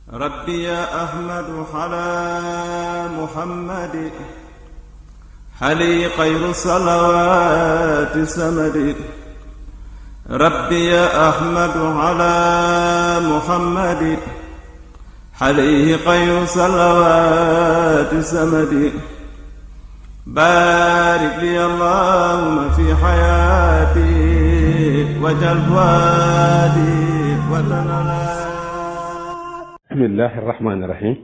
ربي يا أحمد على محمد حلي خير صلوات سمد. ربي يا أحمد على محمد عليه خير صلوات سمد. بارك لي اللهم في حياتي وجل فؤادي وتنالى. بسم الله الرحمن الرحيم.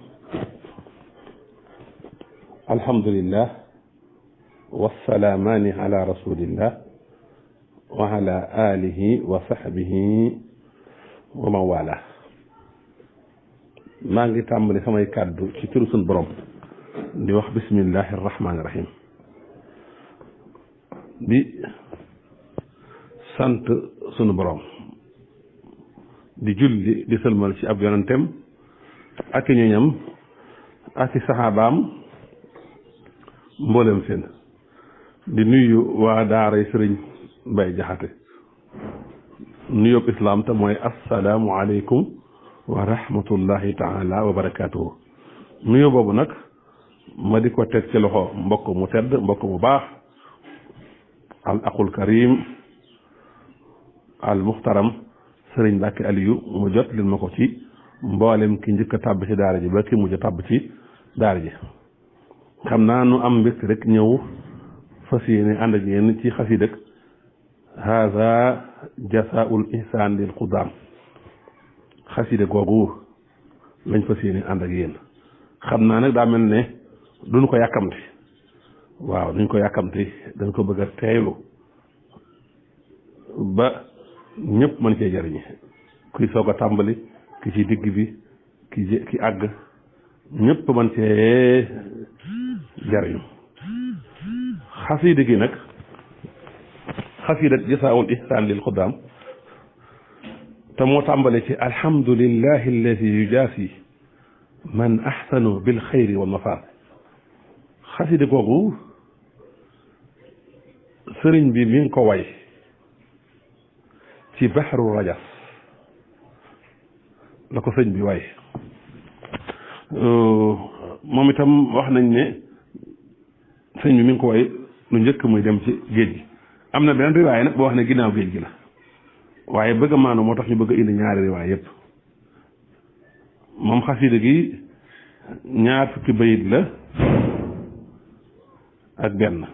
الحمد لله والسلامان على رسول الله وعلى آله وصحبه ومن والاه. maa ngi tàmbali samay kàddu ci turu sunu borom di wax bismillahi rahmaani rahim, di sant sunu borom di julli di sëlmal ci ab yonentem ak i ñoñam ak i saxaabaam mboolem seen, di nuyu waa daaray sëriñ Mbay Jaxate nuyób islaam te mooy assalaamu aleykum wa rahmatullahi taala wa barakaatuhu. nuyoo boobu nag ma di ko teg ci loxo mbokk mu tedd, mbokk mu baax, al aqul karim al muxtaram sëriñ Mbàkke Aliyu mu jot lil ma ko ci mboolem ki njëkk a tàbb ci daara ji ba ki mujj a tàbb ci daara ji. xam naa nu am mbégte rek ñëw fas yéene ànd ak yéen ci xasiidak haza jasaul ihsaan lil xudaam. xasida googu lañ fas yéene ànd ak yéen. xam naa nag daa mel ne duñ ko yàkkamti, waaw duñ ko yàkkamti, dañ ko bëgg a teeylu ba ñëpp mën cee jariñ, kuy soog a tàmbali, ki ci digg bi, ki àgg, ñëpp mën cee jariñu. xasida gi nag xasida jasaa'ul ihsaan lil xudaam te moo tàmbale ci alhamdulillahi alladi yujaasi man ahsanu bil xayri wal mafaad. xasida googu sëriñ bi mi ngi ko way ci baxru rajas la ko sëriñ bi way. moom itam wax nañ ne sëriñ bi mi ngi ko way lu njëkk muy dem ci géej gi. am na benn riwaay nag boo wax ne ginnaaw géej gi la, waaye bëgg a maanu moo tax ñu bëgg a indi ñaari riwaay yépp. moom xasida gi ñaar fukki bayit la ak benn.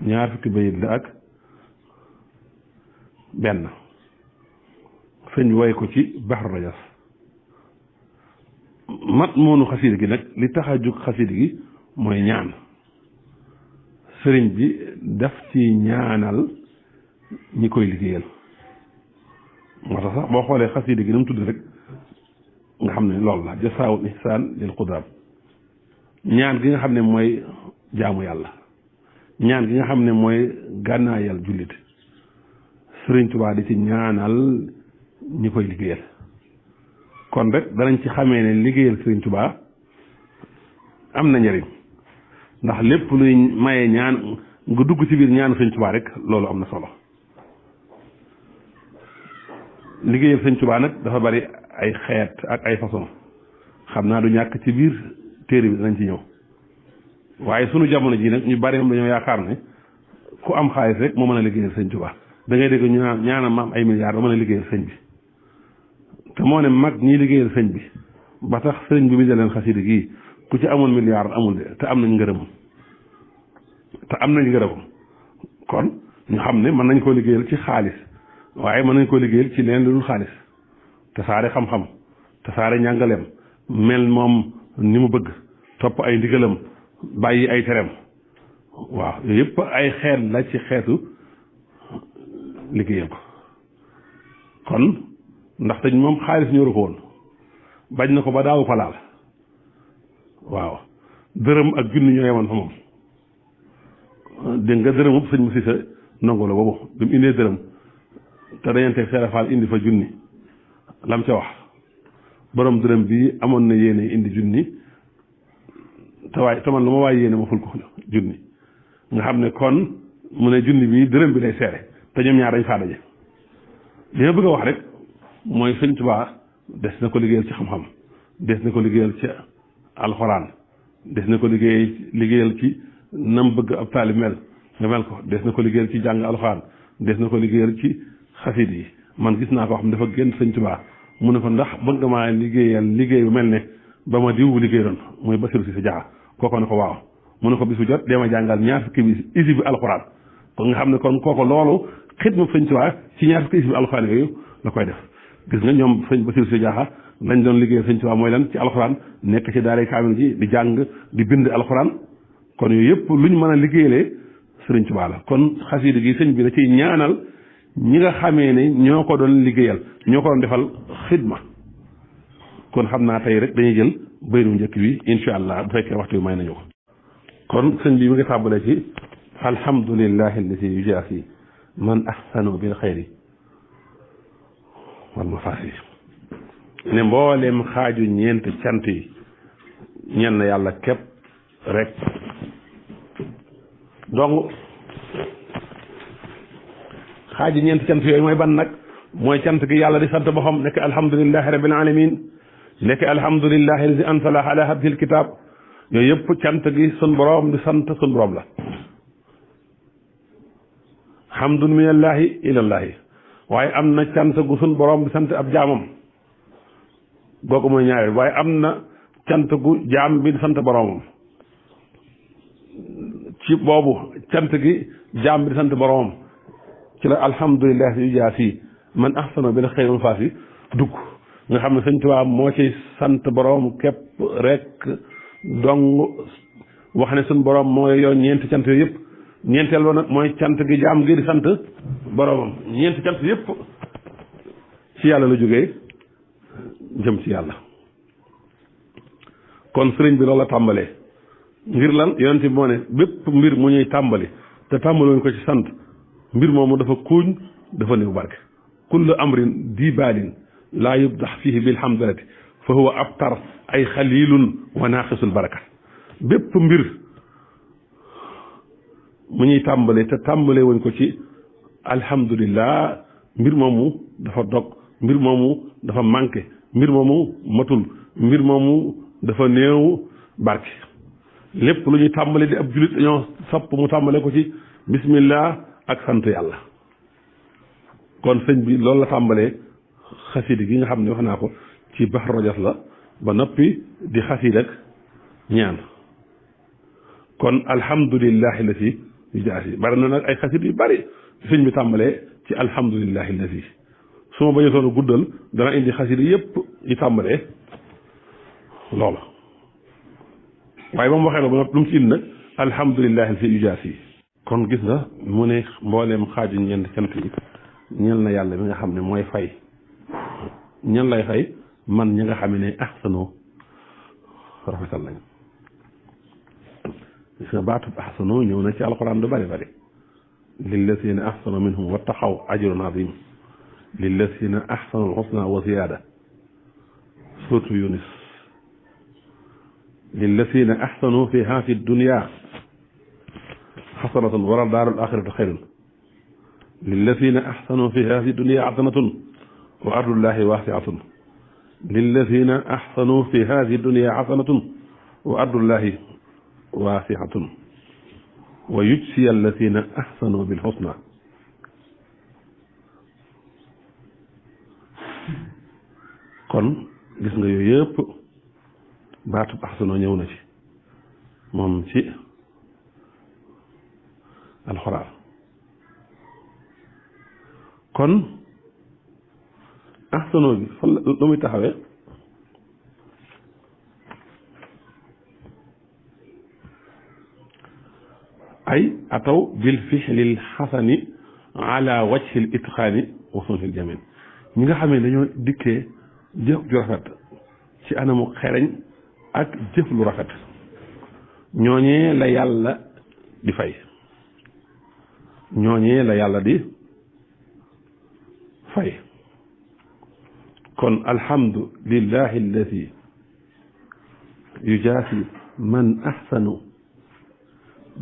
ñaar fukki bayit la ak benn. sëñ bi way ko ci baxru rajas. mat moonu xasida gi nag li tax a jóg xasida gi mooy ñaan. sëriñ bi daf ci ñaanal ñi koy liggéeyal. moo tax sax boo xoolee xasida gi na mu tudd rek nga xam ne loolu la jasaawul ihsaan lil xudaam. ñaan gi nga xam ne mooy jaamu yàlla, ñaan gi nga xam ne mooy gànnaayal jullit, sëriñ Tuubaa di ci ñaanal ñi koy liggéeyal. kon rek danañ ci xamee ne liggéeyal sëriñ Tuubaa am na njariñ, ndax lépp luy maye ñaan nga dugg ci biir ñaanu sëñ Tuubaa rek loolu am na solo. liggéeyal sëñ Tuubaa nag dafa bari ay xeet ak ay façon. xam naa du ñàkk ci biir téere bi danañ ci ñëw, waaye sunu jamono ji nag ñu bari moom dañoo yaakaar ne ku am xaalis rek moo mën a liggéeyal sëñ Tuubaa. da ngay dégg ñu ñaanal ma am ay milliards ba mën a liggéeyal sëñ bi. te moo ne mag ñiy liggéeyal sëñ bi ba tax sëñ bi mi leen xasida gii ku ci amul milliard amul de, te am nañ ngërëmam, kon ñu xam ne mën nañ koo liggéeyal ci xaalis, waaye mën nañ koo liggéeyal ci leen lu dul xaalis. tasaare xam-xam, tasaare njàngaleem, mel moom ni mu bëgg, topp ay ndigalam, bàyyi ay tereem. waaw yooyu yëpp ay xeet la ci xeetu liggéeyal ko. kon ndaxte moom xaalis ñoru ko woon, bañ na ko ba daawu ko laal. waaw dërëm ak junni ñoo yemoon fa moom. dégg nga dërëmu sëñ mu si sa ndongo la boobu bi mu indee dërëm te dañanteeg seerafaal indi fa junni, lam ca wax borom dërëm bi amoon na yéene indi junni, te man lu ma waay yéene ma ful ko junni. nga xam ne kon mu ne junni bi dërëm bi lay seere te ñoom ñaar dañ faa daje. li ma bëgg a wax rek mooy Sëñ Tuubaa des na ko liggéeyal ci xam-xam des na ko liggéeyal ci alxuraan des na ko liggéeyal ci nam bëgg ab taalib mel nga mel ko des na ko liggéeyal ci jàng alxuraan des na ko liggéeyal ci xasit yi man gis naa ko xam dafa génn Sëñ Tuubaa mu ne ko ndax bëgg nga maa liggéeyal liggéey bu mel ne ba ma diw bu liggéey doon muy Basiru Si sa jaxa kooko ne ko waaw mu ne ko bis bu jot dee ma jàngal ñaar fukki isi bi alxuraan kon nga xam ne kon kooko loolu xidma Sëñ Tuubaa ci ñaar fukki isi bi alxuraan yooyu la koy def gis nga ñoom sëñ Basiru Si jaaxa lañ doon liggéey Sëñ Tuubaa mooy lan ci alxuraan nekk ci daara kaamil ji di jàng di bind alxuraan kon yooyu yëpp lu ñu mën a liggéeyalee Sëriñ Tuubaa la kon xasida gi sëñ bi da ciy ñaanal ñi nga xamee ne ñoo ko doon liggéeyal ñoo ko doon defal xidma kon xam naa tey rek dañuy jël bayru njëkk bi incha allah bu fekkee waxtu bi may nañu ko kon sëñ bi mi ngi tàmbalee ci alhamdulillahi allati yujaasi man ahsanu bil xayri wal mafaasi ne mbooleem xaaju ñeent cant yi ñenn yàlla képp rek donc xaaju ñeent cant yooyu mooy ban nag mooy cant gi yàlla di sant boppam nekk alhamdulillahi rabbil alamin nekk alhamdulillahi alladi anzala ala abdihi alkitab yooyu yëpp cant gi sun borom di sant sun borom la hamdun minallahi ilallahi waaye am na cant gu sun borom di sant ab jaamam googu mooy ñaareel waaye am na cant gu jaam bi di sant boromam ci boobu cant gi jaam bi di sant boromam ci la alhamdulilah yu jaasi man ahsana bil xayri wal faasi dugg nga xam ne Sëñ Tuubaa moo ci sant borom képp rek dong wax ne suñ borom mooy yoon ñeenti cant yooyu yëpp ñeenteel ba nag mooy cant gi jaam gi di sant boromam ñeenti cant yëpp ci yàlla la jógee jëm ci yàlla kon sëriñ bi loolu la tàmbalee ngir lan yonent bi moo ne bépp mbir mu ñuy tàmbali te tàmbaloon ko ci sant mbir moomu dafa kuuñ dafa néew barke kullu amrin di baalin laa yubdax fihi bilhamdulati fa huwa abtar ay xalilun wa naaqisul baraka bépp mbir mu ñuy tàmbale te tàmbale woon ko ci alhamdulillah mbir moomu dafa dog mbir moomu dafa manqué mbir moomu matul mbir moomu dafa néew barke lépp lu ñuy tàmbale di ab julit dañoo sopp mu tàmbale ko ci bismillah ak sant yàlla kon sëñ bi loolu la tàmbalee xasida gi nga xam ne wax naa ko ci Bahru Rajas la ba noppi di xasida ak ñaan kon alhamdulillahi lati yu jaasi bari na nag ay xasida yu bari sëñ bi tàmbalee ci alhamdulillahi lati su ma bañu toon guddal dana indi xasida yépp yi tàmbalee loola waaye ba mu waxee la ba noppi lu mu ci indi nag alhamdulillahi lati yu jaasi kon gis nga mu ne mbooleem xaaju ñeent cant yi ñeel na yàlla mi nga xam ne mooy fay ñan lay fay man ñi nga xam ne ahsano rafetal lañ gis nga baatub ahsano ñëw na ci alquran du bari bari lillazina ahsano minhum wattaqaw ajrun azim lillazina ahsano alxusna wa ziyada suratu Yunus lillazina ahsano fi haati dunya xasanatun wa daarul axirati xayrun lillazina ahsanu fi haadihi dunya xasanatun wa ardullahi waasiatun lillazina ahsanu fi haadihi dunya xasanatun wa ardullahi waasiatun wa yujziya allazina ahsanu bil husna kon gis nga yooyu yëpp baatub ahsanu ñëw na ci moom ci alxuraan kon ahsano bi fan lu muy taxawee ay ataw bil fixlil xasani ala wajhil itqaani wa sunfil jamil ñi nga xam ne dañoo dikkee jëf ju rafet ci anamu xereñ ak jëf lu rafet ñooñee la yàlla di fay ñooñee la yàlla di fay kon alhamdu lillahi alladi yujaasi man ahsanu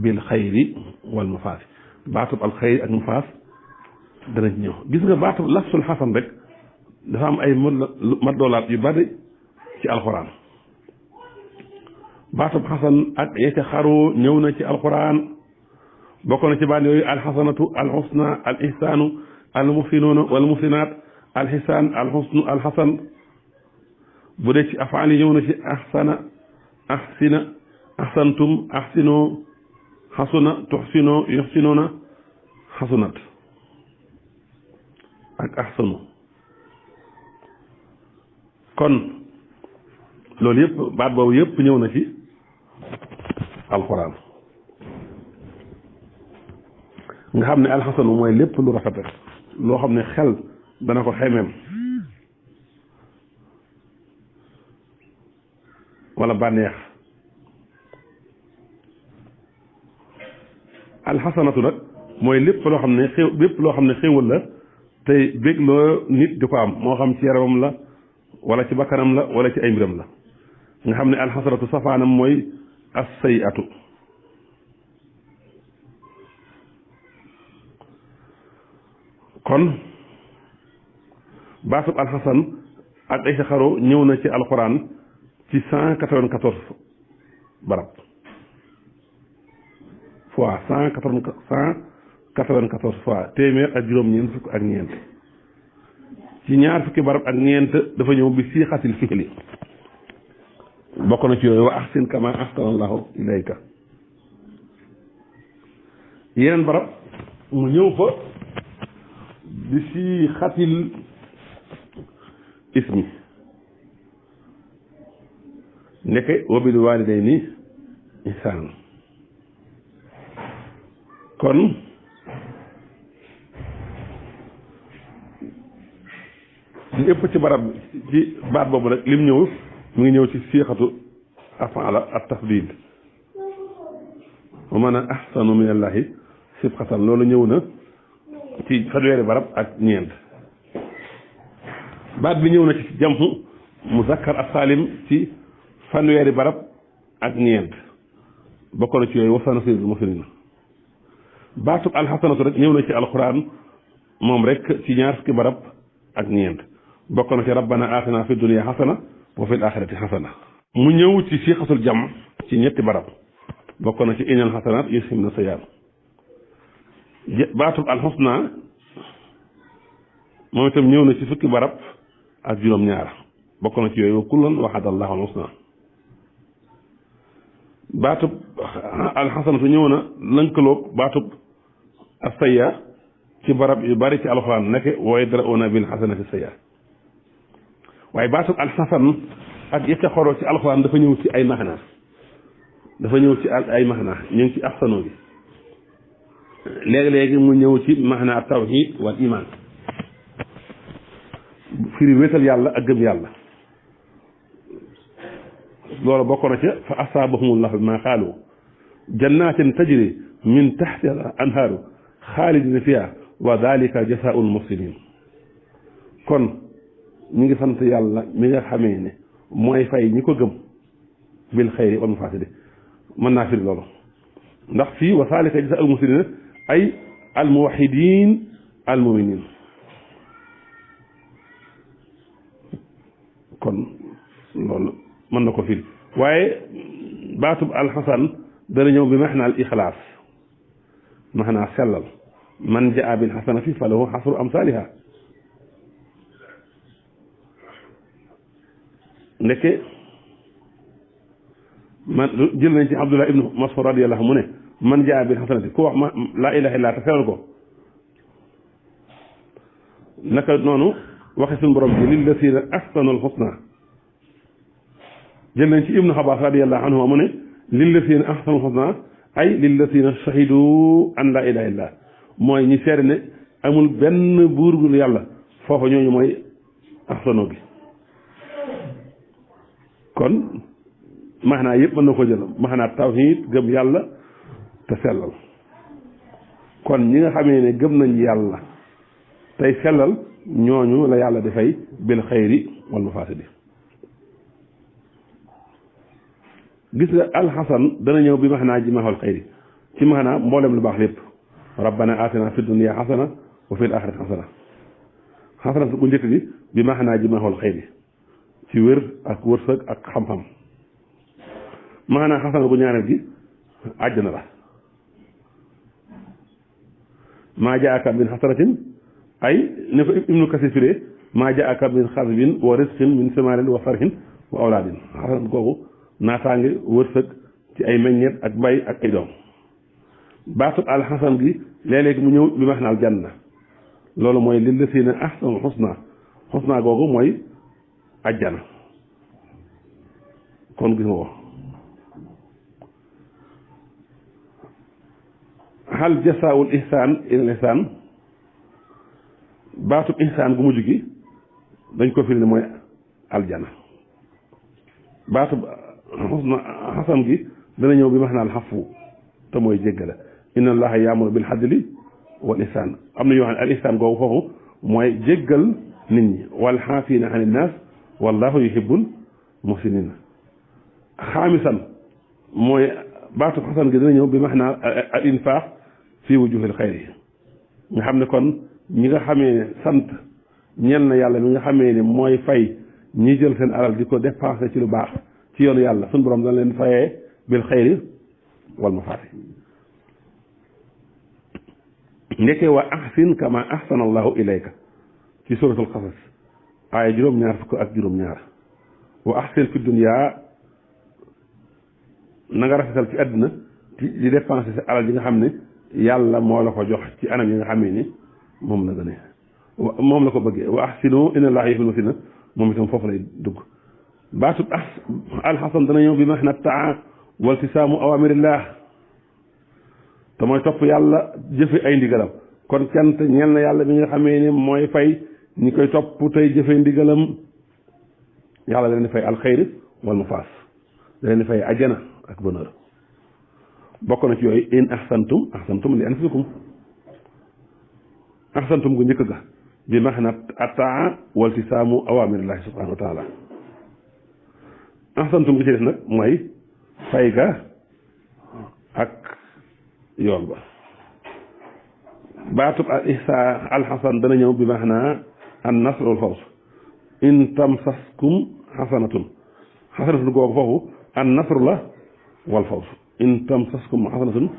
bil xayri wal mafaas baatub al xayri ak mafaas dana ci ñëw. gis nga baatu lafsul xasan rek dafa am ay maddoolaat yu bari ci alxuraan. baatub xasan ak yete xaru ñëw na ci alxuraan bokk na ci baat yooyu alxasanatu alxusna al ihsaanu al muhsinuuna wal muhsinaat alxisaan alxusnu alxasan. bu dee ci afaal yi ñëw na ci ahsana ahsina ahsantum ahsino xasuna tuxsino yuxsinoona xasunat ak ahsanu. kon loolu yëpp baat boobu yëpp ñëw na ci alxuraan nga xam ne alxasanu mooy lépp lu rafet loo xam ne xel dana ko xemeem wala bànneex. alxasanatu nag mooy lépp loo xam ne xéwal la tey bég loo nit di ko am moo xam ci yaramam la wala ci bakkanam la wala ci ay mbiram la nga xam ne alxasanatu safaanam mooy as-sayyi'atu. kon baatub alxasan ak ay xaro ñëw na ci alxuraan ci 194 barab fois 194 fois téeméer ak juróom-ñeent fukk ak ñeent ci ñaar fukki barab ak ñeent dafa ñëw bi siixatil fi'li bokk na ci yooyu wa ahsin kama ahsana allahu ilayka. yeneen barab mu ñëw fa bi siixatil ismi ndeke wa bil waalidayni ihsaan. kon li ëpp ci barab ci baat boobu rek lim ñëw mu ngi ñëw ci siixatu afaala at tafdil wa man ahsanu min allahi sibqatan loolu ñëw na ci fanweeri barab ak ñeent. baat bi ñëw na ci jamhu muzakkar as-salim ci fanweeri barab ak ñeent bokk na ci yooyu wa sanasiidul muhsiniin. baatub alxasanatu rek ñëw na ci alxuraan moom rek ci ñaar fukki barab ak ñeent bokk na ci rabbana aatina fi dunya xasana wa fil axirati xasana. mu ñëw ci siixatul jam ci ñetti barab bokk na ci innal xasanaat yuzhibna sayyi'aat. baatub alxusna moom itam ñëw na ci fukki barab ak juróom-ñaar bokk na ci yooyu wa kullan wa'ada allahu al-husna. baatub alxasanatu ñëw na lënkaloog baatub as-sayyi'a ci barab yu bari ci alxuraan nekk wa yadra'uuna bil xasanati sayyi'a. waaye baatub alxasan ak yëcca xoroo ci alxuraan dafa ñëw ci ay maxna ñu ngi ci ahsanu bi léegi-léegi mu ñëw ci maxna tawhid wal iman firi wéetal yàlla ak gëm yàlla. loolu bokk na ca fa asaabahumullahu bima qaalu jannatin tajri min taxtiha al anhaaru xaalidina fiha wa dalika jasaa'ul muhsinin. kon ñu ngi sant yàlla mi nga xamee ne mooy fay ñi ko gëm bil xayri wal mafaasidi mën naa firi loolu ndax fii wa dalika jasaa'ul muhsinin ay al muwahhidin al muminin. kon loolu mën na ko firi waaye baatub alxasan dana ñëw bi maxnaa al ixlaas maxnaa sellal man jaa bil xasanati falahu xasru amsaaliha. ndeke man jël nañ ci Abdullah ibnu Mas'ud radiyallahu mu ne man jaa bil xasanati ku wax ma laa ilaaha illa te sellal ko naka noonu waxe suñu borom bi lillazina ahsanul husna. jël nañ ci ibnu Abbas radiyallahu anhu mu ne lillazina ahsanul husna ay lillazina shahidu an laa ilaaha illa mooy ñi seere ne amul benn buur bu yàlla foofa ñooñu mooy ahsano gi. kon maanaa yëpp mën na ko jël maanaa tawhid gëm yàlla te sellal. kon ñi nga xamee ne gëm nañ yàlla tey sellal ñooñu la yàlla dafay bil xayri wal mafaasidi. gis nga alxasan dana ñëw bi maanaa ji maxal xayri ci maanaa mboolem lu baax lépp rabbana atina fi dunya xasana wa fil axirati xasana bu njëkk gi bi maanaa ji maaxool xëyri ci wér ak wërsëg ak xam-xam maanaa xasana bu ñaareel gi àjjana la maa jaaka min xasanatin ay ne ko ibnu kasir firee maa jaaka min xasbin wa risqin min samarin wa farhin wa awlaadin xasana googu naataange wërsëg ci ay meññeet ak mbay ak ay doom baatub alxasan gi léeg-léeg mu ñëw bi maanaam janna loolu mooy lillasiina ahsanu xusna googu mooy ajjana kon gis nga ko hal jasaawul ihsaan ilal ihsaan baatub ihsaan gu mujj gi dañ ko firi ne mooy aljana baatub xusna xasan gi dana ñëw bi maanaam xafu te mooy jéggale inna allaha yaamuru bil adli wal ihsaan am na yoo xam ne al ihsaan googu foofu mooy jéggal nit ñi wal xaafiina ani naas wallahu yuhibbul muhsinin xaamisan mooy baatu xasan gi dina ñëw bi maanaam al infaax fii wujuhil xayri nga xam ne kon ñi nga xamee ne sant ñeel na yàlla mi nga xamee ne mooy fay ñi jël seen alal di ko dépensé ci lu baax ci yoonu yàlla suñu borom dana leen fayee bil xayri wal mafaati ndekkee wa ahsin kama ahsana allahu ilayka ci suratul qasas aaya juróom-ñaar fukk ak juróom-ñaar wa ahsin fi dunya na nga rafetal ci àddina di dépenser sa alal yi nga xam ne yàlla moo la ko jox ci anam yi nga xamee ni moom la gënee moom la ko bëggee wa ahsinu inna allaha yuhibbul muhsinin moom itam foofu lay dugg baatub alxasan dana ñëw bi ma na taa waltisaamu awamirillah te mooy topp yàlla jëfe ay ndigalam kon cant ñeel na yàlla bi nga xamee ni mooy fay ñi koy topp tey jëfe ndigalam yàlla da leen di fay alxayri wal mafaas da leen di fay ajjana ak bonheur bokk na ci yooyu in ahsantum li anfusikum ahsantum gu njëkk ga bi maana ataa waltisaamu awamirillahi subhanahu wa taala ahsantum gi ci des nag mooy fay ga ak yoon ba baatub al ihsaan alxasan dana ñëw bi maana an nasr wal fawz in tamsaskum xasanatun googu foofu an nasr la wal fawz in tamsaskum xasanatun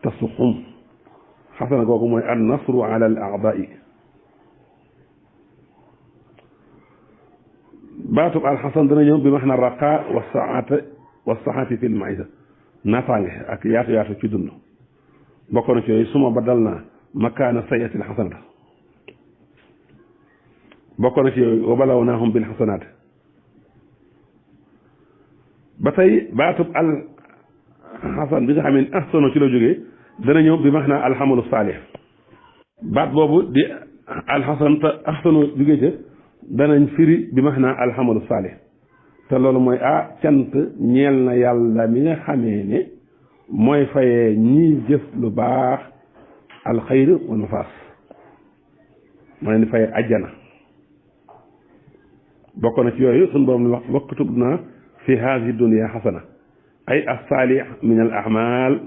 tasuxum xasana googu mooy an nasru ala al aadai baatub alxasan dana ñëw bi maana raqa wa saxaati fi l maisa naataange ak yaatu ci dund bokk na ci yooyu suma badal naa makaana sayatil xasanata bokk na ci yooyu wa balawnaahum bil xasanaat ba tey baatub al xasan bi nga xam ne ahsano ci la jógee dana ñëw bi maanaa alxamalu saalih baat boobu di alxasan te ahsano jógee ca danañ firi bi maanaa alxamalu saalih te loolu mooy cant ñeel na yàlla mi nga xamee ne mooy fayee ñiy jëf lu baax alxayr wal mafaas moo leen di fayee ajjana bokk na ci yooyu suñu borom li wax waktub na fi haadihi dunya xasana ay as-saalih min al amal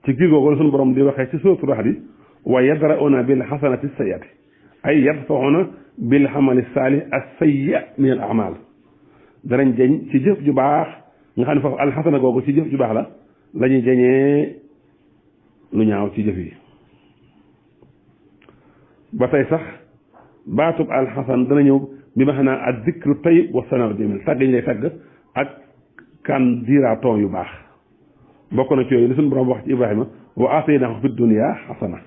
ci kii googu la suñu borom di waxee ci suuratu Rahd bi wa yadra'una bil xasanati sayyi'ati ay yadfa'una bil amali saalih as-sayyi' min al amal danañ jañ ci jëf ju baax nga xam ne foofu alxasana googu ci jëf ju baax la ñuy jañee lu ñaaw ci jëf yi ba tey sax baatub alxasan dana ñëw bi ma xam naa ak dikru tayyib wa sanaa jamil tàgg ñu lay tàgg ak kan diiraatoon yu baax bokk na ci yooyu li suñu borom wax ci Ibrahima wa aataynaahu fi dunya xasana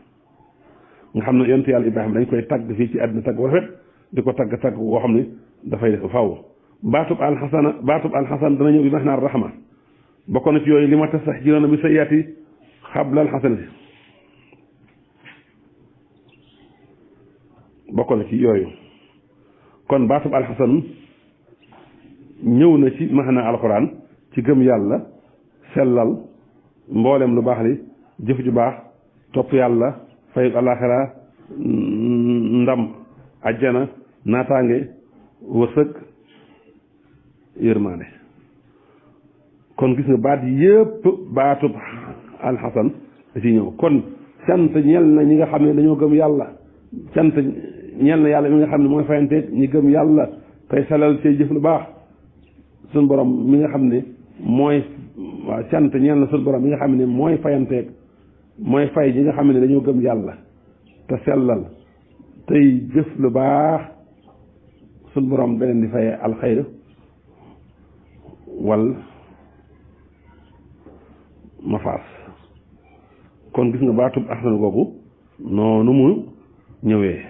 nga xam ne yonent yàlla Ibrahima dañ koy tàgg fii ci àddina tàgg bu rafet di ko tàgg woo xam ne dafay def faaw baatub alxasan dana ñëw bi maanaa rahma bokk na ci yooyu li ma tastahjiruuna bi sayyi'ati qabla alxasanati bokk na ci yooyu kon baatub alxasan ñëw na ci maanaa alxuraan ci gëm yàlla sellal mboolem lu baax li jëf ju baax topp yàlla fay alaxira ndam ajjana naataange wërsëg yërmaande kon gis nga baat yëpp baatub alxasan da ciy ñëw kon cant ñeel na ñi nga xam ne dañoo gëm yàlla cant ñeel na yàlla mi nga xam ne mooy fayanteeg ñi gëm yàlla tey salal tey jëf lu baax suñu borom mi nga xam ne mooy waaw cant ñeel na suñu borom mi nga xam ne mooy fayanteeg mooy fay ñi nga xam ne dañoo gëm yàlla te sellal tey jëf lu baax suñu borom da leen di fayee alxayr wal mafaas kon gis nga baatub ahsanu googu noonu mu ñëwee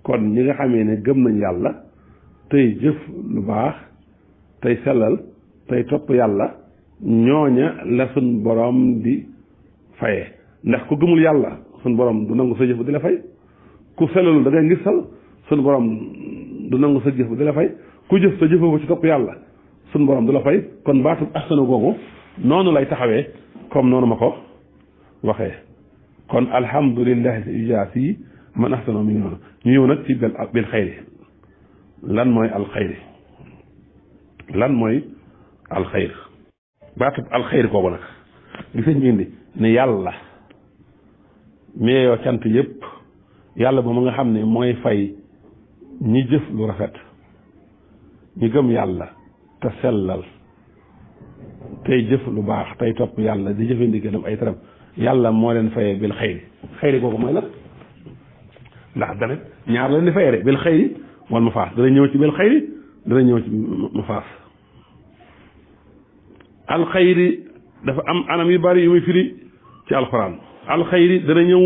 kon ñi nga xamee ne gëm nañ yàlla tey jëf lu baax tey sellal tey topp yàlla ñooña la suñ borom di fayee ndax ku gëmul yàlla suñ borom du nangu sa jëf di la fay ku sellalul da ngay ngisal suñ borom du nangu sa jëf di la fay ku jëf sa jëfoo ci topp yàlla suñ borom du la fay kon baatub ahsanu googu noonu lay taxawee comme noonu ma ko waxee kon alhamdulillahi ijaasi man ahsana mi ngi noonu ñu ñëw nag ci bil xayri lan mooy alxayri lan mooy alxayr baatub alxayri kooku nag gis ñu indi ne yàlla meeyoo cant yëpp yàlla ba mu nga xam ne mooy fay ñi jëf lu rafet ñi gëm yàlla te sellal tey jëf lu baax tey topp yàlla di jëfe ndigalam ay taram yàlla moo leen fayee bil xayri xayri kooku mooy lan ndax dana ñaar leen di fayee rek bil xayri wal mafaas dana ñëw ci bil xayri dana ñëw ci mafaas alxayri dafa am anam yu bari yu muy firi ci alxuraan alxayri dana ñëw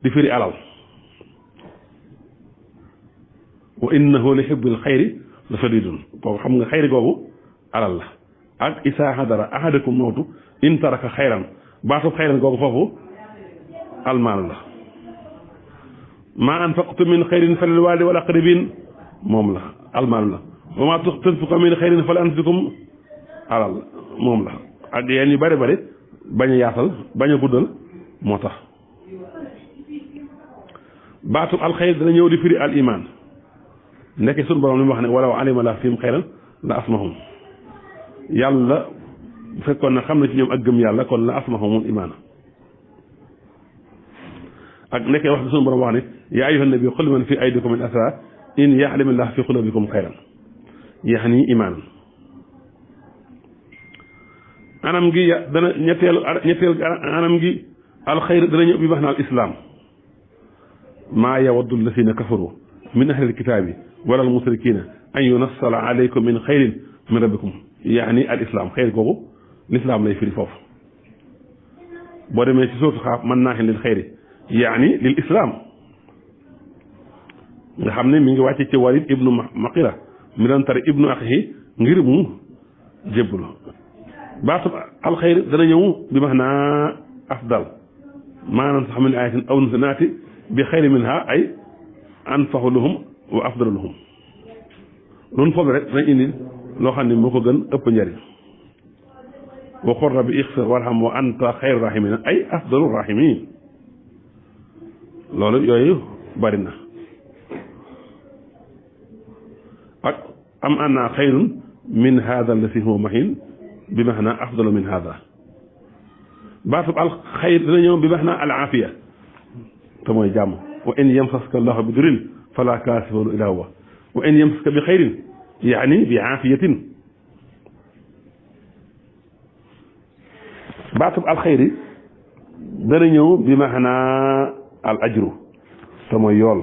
di firi alal wa innahu li hubbil xayri la sadidun kooku xam nga xayri googu alal la ak isaa hadara ahadakum mawtu in taraka xayran baatub xayran googu foofu almaal la ma anfaqtu min xayrin fa lil waalidi wal aqrabin moom la almaal la wa ma tunfiqu min xayrin fa li anfusikum alal moom la ak yéen yu bari bari bañ a yaatal bañ a guddal moo tax baatub alxayr dana ñëw di firi al iman ndeke suñu borom li mu wax ne walaw alima la fihim xayran la asmahum yàlla bu fekkoon ne xam na ci ñoom ak gëm yàlla kon la asmahumul imaana ak nekkee wax bi suñu borom wax ne yaa ayyuhan nabi qul liman fi aydikum min asra in ya'lamillahu fi qulubikum xayran yaxni imaan anam gi dana ñetteel anam gi alxayr dana ñëw bi wax na al islam maa yawaddu alladina kafaru min ahli alkitaabi wala almusrikina an yunassala alaykum min xayrin min rabbikum yaani al islam xayr googu l'islam lay firi foofu boo demee ci sootu xaaf mën naa xin lil xayri yaani lil islam nga xam ne mi ngi wàcce ci walid ibnu maqira mi doon tari ibnu axihi ngir mu jébbalu baatu alxayr dana ñëw bi max naa afdal maanaam sax min ayatin aw naati bi xayri minha ay anfaxu lahum wa afdalu lahum loolu foofu rek danañ indi loo xam ne moo ko gën ëpp njëriñ wa qul rabbi ixfir warham wa anta xayru rahimin ay afdalu rahimin loolu yooyu bari na ak am anna xayrun min hada allati huwa mahin bi maxna afdalu min hada baatub al xayr dina ñëw bi maxna al aafiya te mooy jàmm wa in yamsaska allahu bi durin fala kaasifa lahu illa huwa wa in yamsaska bi xayrin yaani bi aafiyatin baatub alxayri dana ñëw bi maxna al ajru te mooy yool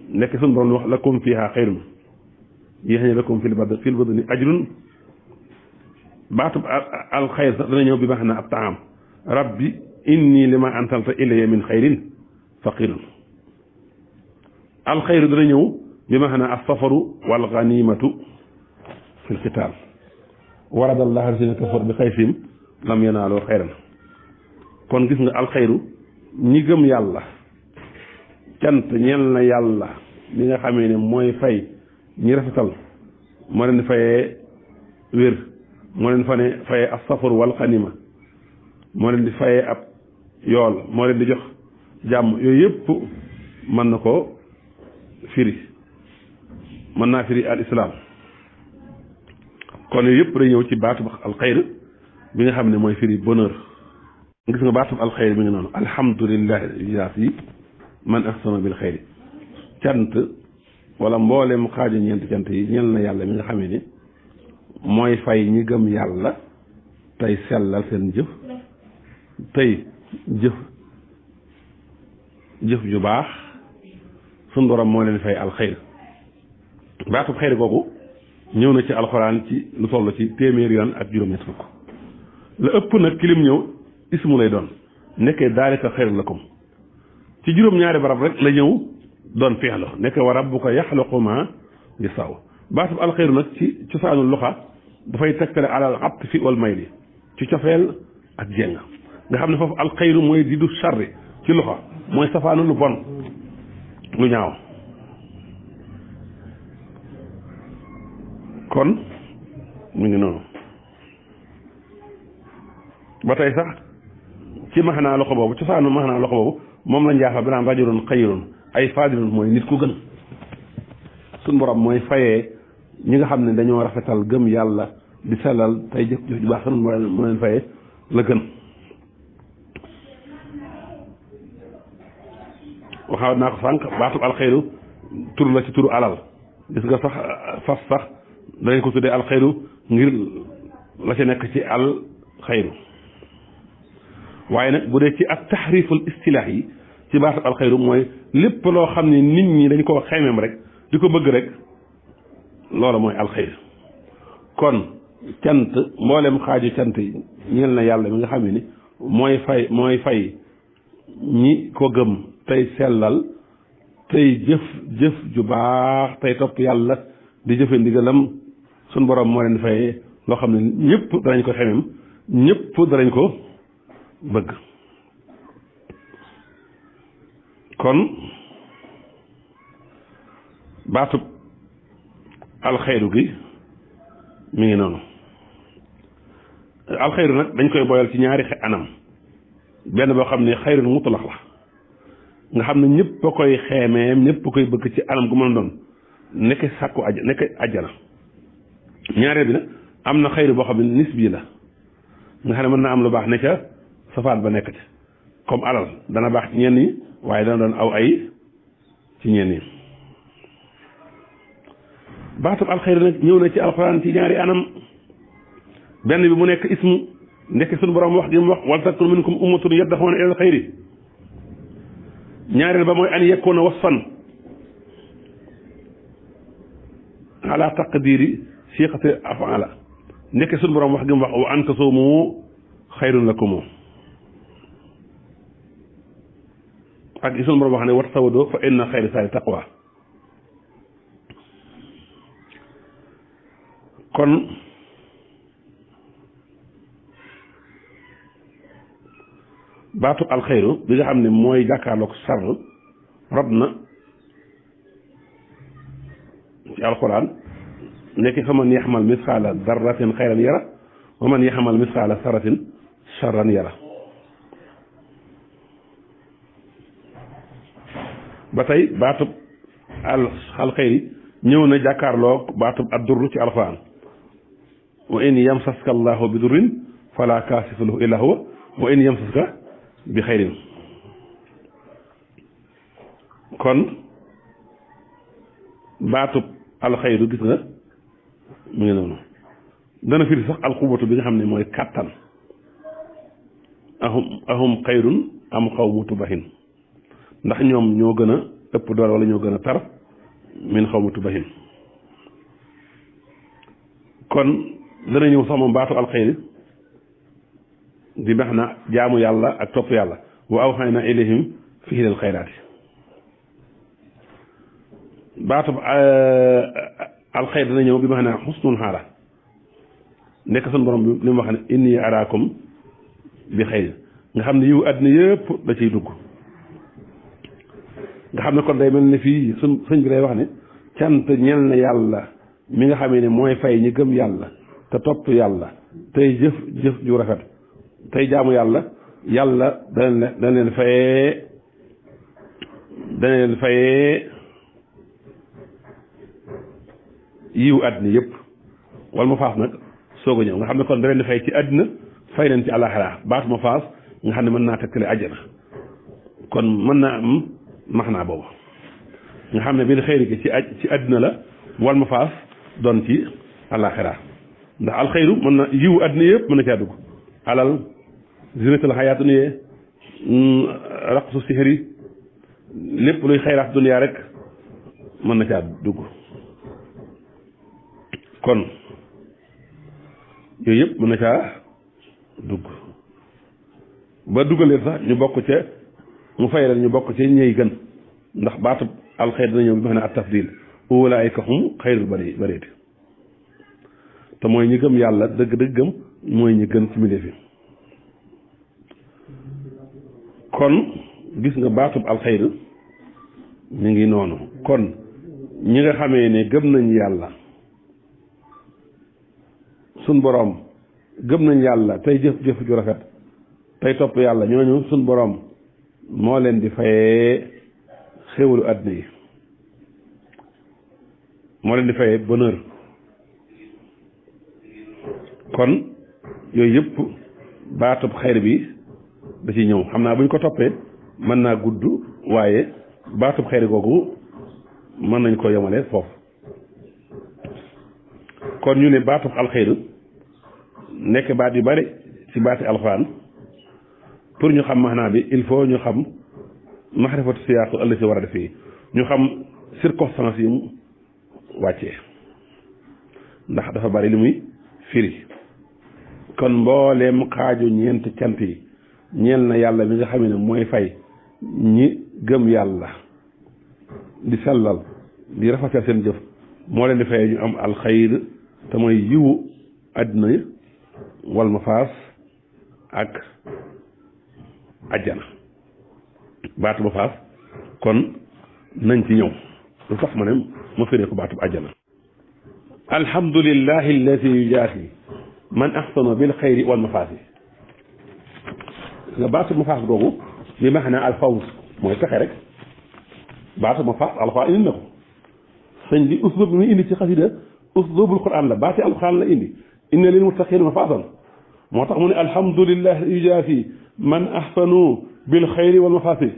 nekk suñu borom wax lakum fiha xayrun yéex ne lakum fil badni ajrun baatub alxayr sax dana ñëw bi maxna ab taam rabbi inni lima anzalta ilayya min xayrin faqirun alxayru dana ñëw bi maxna alsafaru walganimatu fi lqitaal warada allah alladina kafaru bi xaysihim lam yanaaloo xayran kon gis nga alxayru ñi gëm yàlla cant ñeel na yàlla li nga xamee ne mooy fay ñi rafetal moo leen fayee wér moo leen fayee alsafar wal xanima moo leen di fayee ab yool moo leen di jox jàmm yooyu yëpp mën na ko firi mën naa firi al islam kon yooyu yëpp day ñëw ci baatu alxayr bi nga xam ne mooy firi bonheur gis nga baatub alxayri mi ngi noonu alhamdulillahi jaasi man ahsana bil xayri cant wala mboolem xaaji ñeenti cant yi ñel na yàlla mi nga xamee ni mooy fay ñi gëm yàlla tey sellal seen jëf tey jëf ju baax suñu borom moo leen fay alxayr baatub xayri googu ñëw na ci alxuraan ci lu toll ci téeméer yoon ak juróom-ñett fukk la ëpp nag kilim ñëw ismu lay doon nekkee daalika xayr lakum ci juróom-ñaari barab rek la ñëw doon fi'lu nekk wa rabbuka yaxluqu ma yasaw baatub alxayru nag ci cosaanul luxa dafay tegtale alal atfi wal mayli ci cofeel ak jéng nga xam ne foofu alxayru mooy di du charri ci luxa mooy safaanu lu bon lu ñaaw kon mu ngi noonu ba tey sax ci maxanaa loxo boobu cosaanu maxanaa loxo boobu moom la njaafa bi naan rajulun xayrun ay faadilun mooy nit ku gën suñ borom mooy fayee ñi nga xam ne dañoo rafetal gëm yàlla di sellal tey jëf jëf ju baax sun moo leen fayee la gën waxaat naa ko sànq baatub alxayru tur la ci turu alal gis nga sax fas sax dangay ko tuddee alxayru ngir la ci nekk ci alxayru waaye nag bu dee ci ak taxriful istilaax yi ci baatub alxayru mooy lépp loo xam ne nit ñi dañ koo xemeem rek di ko bëgg rek loola mooy alxayr kon cant mboolem xaaju cant yi ñeel na yàlla mi nga xam ne ni mooy fay ñi ko gëm tey sellal tey jëf ju baax tey topp yàlla di jëfe ndigalam suñ borom moo leen fayee loo xam ne ñëpp danañ ko xemem ñëpp danañ ko bëgg kon baatub alxayru gi mi ngi noonu alxayru nag dañ koy boyal ci ñaari anam benn boo xam ne xayrun mutlax la nga xam ne ñëpp a koy xeemeem ñëpp a koy bëgg ci anam gu mën a doon nekk sàkku nekk ajjana ñaareel bi nag am na xayru boo xam ne nisbi la nga xam ne mën naa am lu baax ne ca safaan ba nekk ci comme alal dana baax ci ñenn ñi waaye dana doon aw ay ci ñenn ñi baatub alxayri nag ñëw na ci alxuraan ci ñaari anam benn bi mu nekk ismu nekk suñu borom wax gi mu wax wal takun minkum ummatun yad'una ilal xayri ñaareel ba mooy an yakuna wasfan ala taqdiri siqati af'ala nekk suñu borom wax gi mu wax wa an tasuumu xayrun lakum ak suñu borom wax ne watazawwadu fa inna xayra zaadi taqwa kon baatu alxayru bi nga xam ne mooy jàkkaarloog sar rod na ci alxuraan nekk fa man yaxmal misqaala darratin xayran yara wa man yaxmal misqaala sarratin charran yara ba tey baatub alxayri ñëw na jàkkaarloog baatub addurru ci alxuraan wa in yamsaska allahu bi durrin fala kaasifa lahu illa huwa wa in yamsaska bi xayrin kon baatub alxayru gis nga mu ngi noonu dana firi sax alxubatu bi nga xam ne mooy kàttan ahum xayrun am xawmu tubahin ndax ñoom ñoo gën a ëpp doole wala ñoo gën a tar min xawmu tubahin kon dana ñëw sax moom baatu alxayri di bax na jaamu yàlla ak topp yàlla wa awxayna ilayhim fi'lal xayraati baatu alxayr dana ñëw bi bax na xusnul xaala nekk suñu borom bi li mu wax ne inni araakum bi xayr nga xam ne yiw àddina yëpp da ciy dugg nga xam ne kon day mel ne fii sëñ bi day wax ne cant ñel na yàlla mi nga xamee ne mooy fay ñi gëm yàlla te topp yàlla tey jëf ju rafet tey jaamu yàlla dana leen fayee yiw àddina yëpp wala ma faas nag soog a ñëw nga xam ne kon da leen di fay ci àddina fay leen ci àllaaxira baatu ma faas nga xam ne mën naa tegtale àjjana kon mën naa am maxnaa boobu nga xam ne bil xayri gi ci àddina la wal mafaas doon ci àllaaxira ndax alxayru mën na yiwu àddina yëpp mën na caa dugg alal zinatul xayaatu dunya raqsu sihri lépp luy xayraat dunya rek mën na caa dugg kon yooyu yëpp mën na caa dugg ba dugalee sax ñu bokk ca mu fay leen ñu bokk ca ñey gën ndax baatub alxayr dina ñëw bi ma xam ne at tafdil ulaayika hum xayrul bariati te mooy ñi gëm yàlla dëgg-dëgg gëm mooy ñi gën ci mbindeef yi kon gis nga baatub alxayr mi ngi noonu kon ñi nga xamee ne gëm nañ yàlla suñ boroom gëm nañ yàlla tey jëf ju rafet tey topp yàlla ñooñu suñ boroom moo leen di fayee xéwalu àddina yi moo leen di fayee bonheur kon yooyu yëpp baatub xayr bi da ci ñëw xam naa bu ñu ko toppee mën naa gudd waaye baatub xayr googu mën nañ ko yemale foofu kon ñu ne baatub alxayr nekk baat yu bari ci baati alxuraan pour ñu xam maanaa bi il faut ñu xam maxrifatu siyaaqu ëllëg si war a def fii ñu xam circonstance yi mu wàccee ndax dafa bari li muy firi kon mbooleem xaaju ñeent cant yi ñeel na yàlla mi nga xam ne mooy fay ñi gëm yàlla di sellal di rafetal seen jëf moo leen di fay ñu am alxayr te mooy yiwu àddina wal mafaas ak ajjana baatu mafaas kon nañ ci ñëw lu tax ma ne ma firee ko baatu ajjana alhamdulillahi alladi yujaasi man axsana bil xayri wal mafaasi nga baatu mafaas googu bi ma xam ne alfawz mooy texe rek baatu mafaas alxuraan indi na ko sëñ bi uslub bi muy indi ci xasida uslubul quran la baati alxuraan la indi inna lil muttaqiina mafaasan moo tax mu ne alhamdulillah yujaasi man ahsanu bil xayri wal mafaasi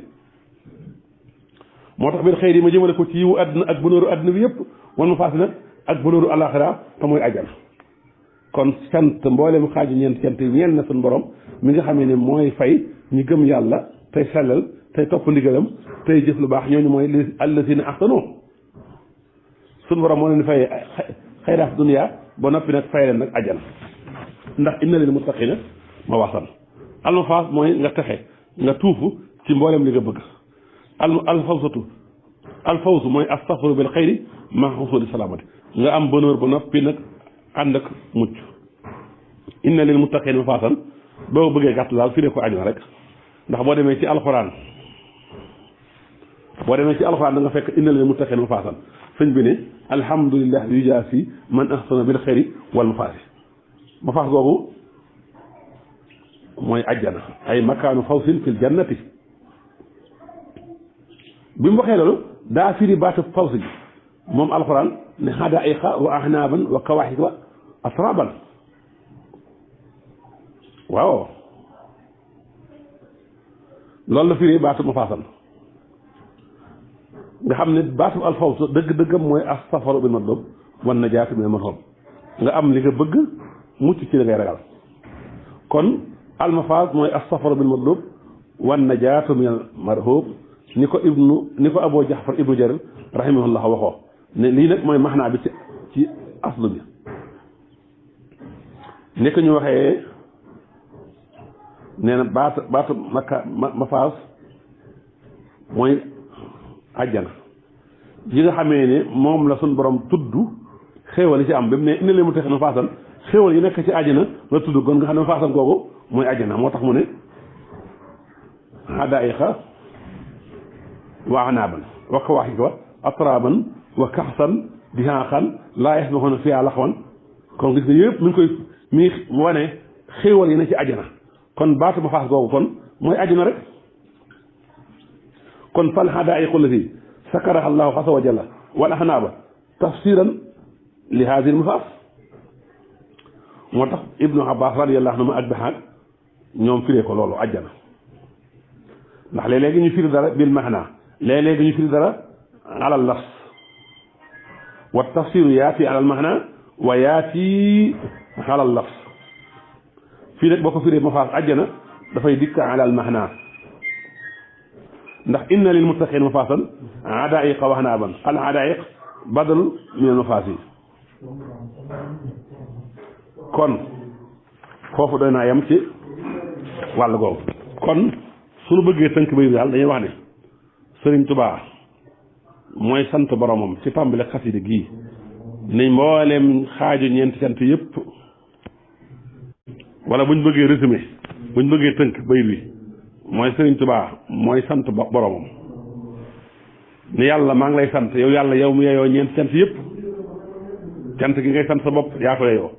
moo tax bil xayri ma jëmale ko ci yiwu àdduna ak bonooru àdduna bi yëpp wal mafaasi nag ak bonooru alaxira te mooy ajjana kon sant mboolem xaaju ñeent cant yi ñeel na suñu borom mi nga xamee ne mooy fay ñi gëm yàlla tey sellal tey topp ndigalam tey jëf lu baax ñooñu mooy allazina ahsanu suñu borom moo leen fay xayraat dunya ba noppi nag fay leen nag ajjana ndax inna lil muttaqina mafaasan almafaas mooy nga texe nga tuufu ci mboolem li nga bëgg alfawsu mooy astaghfiru bil xayri ma husuli salaamati nga am bonheur ba noppi nag ànd ak mucc inna lil muttaqina mafaasan boo bëggee gàtt daal fi ne ko ajjana rek ndax boo demee ci alxuraan da nga fekk inna lil muttaqina mafaasan sëñ bi ne alhamdulillah yujaasi man ahsana bil xayri wal mafaasi mafaas googu mooy ajjana ay makaanu fawsin fil jannati bi mu waxee loolu daa firi baatu faws gi moom alxuraan ne hadaa'iqa wa ahnaaban wa kawaahiba atraaban waaw loolu la firi baatu mafaasan nga xam ne baatu alfaws dëgg-dëggam mooy as-safaru bil matlub wan najaatu minal marhub nga am li nga bëgg mucc ci li ngay ragal kon almafaas mooy as-safaru bil matlub wan najaatu minal marhub ni ko Abu Jaafar ibnu Jarir rahimahullah waxoo ne lii nag mooy maxnaa bi ci aslu bi ni ko ñu waxee nee na baatu mafaas mooy ajjana yi nga xamee ne moom la suñ borom tudd xéewal yi ci am ba mu ne indi leen mu texe mafaasan xéewal yi nekk ci ajjana la tudd kon nga xam ne mafaasan googu mooy ajjana moo tax mu ne hadaa'iqa wa anaaban wa kawaahiba atraaban wa kaxsan dihaaqan laa yasmahuuna fiihaa laxwan kon gis nga yëpp mi ngi wane xéewal yi ne ci ajjana kon baatu mafaas googu kon mooy ajjana rek kon fal hadaa'iqu llati sakaraha allahu azza wa jalla wal ahnaaba tafsiran li haadihi mafaas moo tax ibnu abbas radiyallahu anhu ak baxaak ñoom firee ko loolu ajjana ndax léeg-léegi ñu firi dara bil maxna léeg-léegi ñu firi dara alal lafs wa tafsiru yaati alal maxna wa yaati alal lafs fii nag boo ko firee mafaas àjjana dafay dikk alal maxna ndax inna lil muttaqin mafaasan adaiqa wax naa ban al adaiq badal min al mafaas yi kon foofu doy naa yem ci wàll googu kon suñu bëggee tënk bay daal dañuy wax ne Sëriñ Tuubaa mooy sant boromam ci tàmbale xasida gii nañ mbooleem xaaju ñeenti cant yëpp wala buñ bëggee résumé buñ bëggee tënk bayit wi mooy Sëriñ Tuubaa mooy sant boromam ni yàlla maa ngi lay sant yow yàlla yow mu yeyoo ñeenti cant yëpp cant gi ngay sant sa bopp yaa ko yeyoo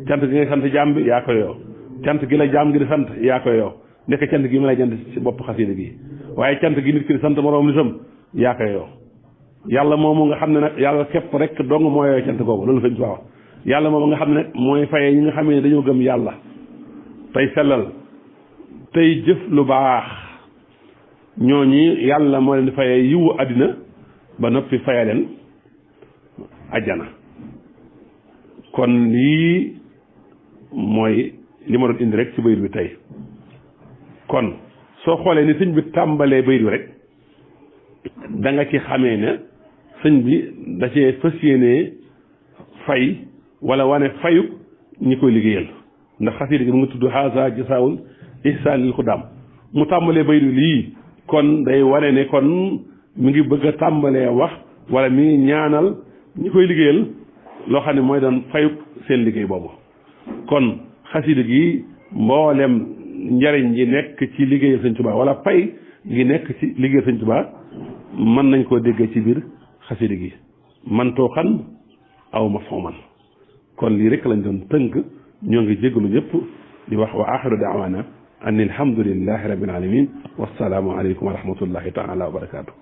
cant gi ngay sant jaam bi yaa ko yeyoo cant gi la jaam gi di sant yaa ko yeyoo nekk cant gi ma lay jant ci bopp xasida gi waaye cant gi nit ki di sant moroom li sam yaa ko yeyoo yàlla moomu nga xam ne nag yàlla képp rek dong moo yeyoo cant googu loolu Sëriñ Tuubaa yàlla moomu nga xam ne nag mooy faye ñi nga xam ne dañoo gëm yàlla tey sellal tey jëf lu baax ñooñi yàlla moo leen di fayee yiwu àddina ba noppi faye leen ajjana kon lii mooy li ma doon indi rek ci bayit bi tey kon soo xoolee ni sëñ bi tàmbalee bayit bi rek da nga ci xamee ne sëñ bi da cee fas yéenee fay wala wane fayuk ñi koy liggéeyal ndax xasida gi mu ngi tudd haza jasaawul ihsaan lil xudaam mu tàmbalee bayit bi lii kon day wane ne kon mi ngi bëgg a tàmbalee wax wala mi ngi ñaanal ñi koy liggéeyal loo xam ne mooy doon fayuk seen liggéey boobu kon xasida gi mboolem njariñ yi nekk ci liggéeyal Sëñ Tuubaa wala pay gi nekk ci liggéeyal Sëñ Tuubaa mën nañ koo déggee ci biir xasida gi man too xan aw ma foo man kon lii rek lañ doon tënk ñoo ngi jéggalu ñëpp di wax wa axiru daawaana an alhamdulillahi rabbil alamin wassalaamu aleykum wa rahmatullahi taala wa barakaatu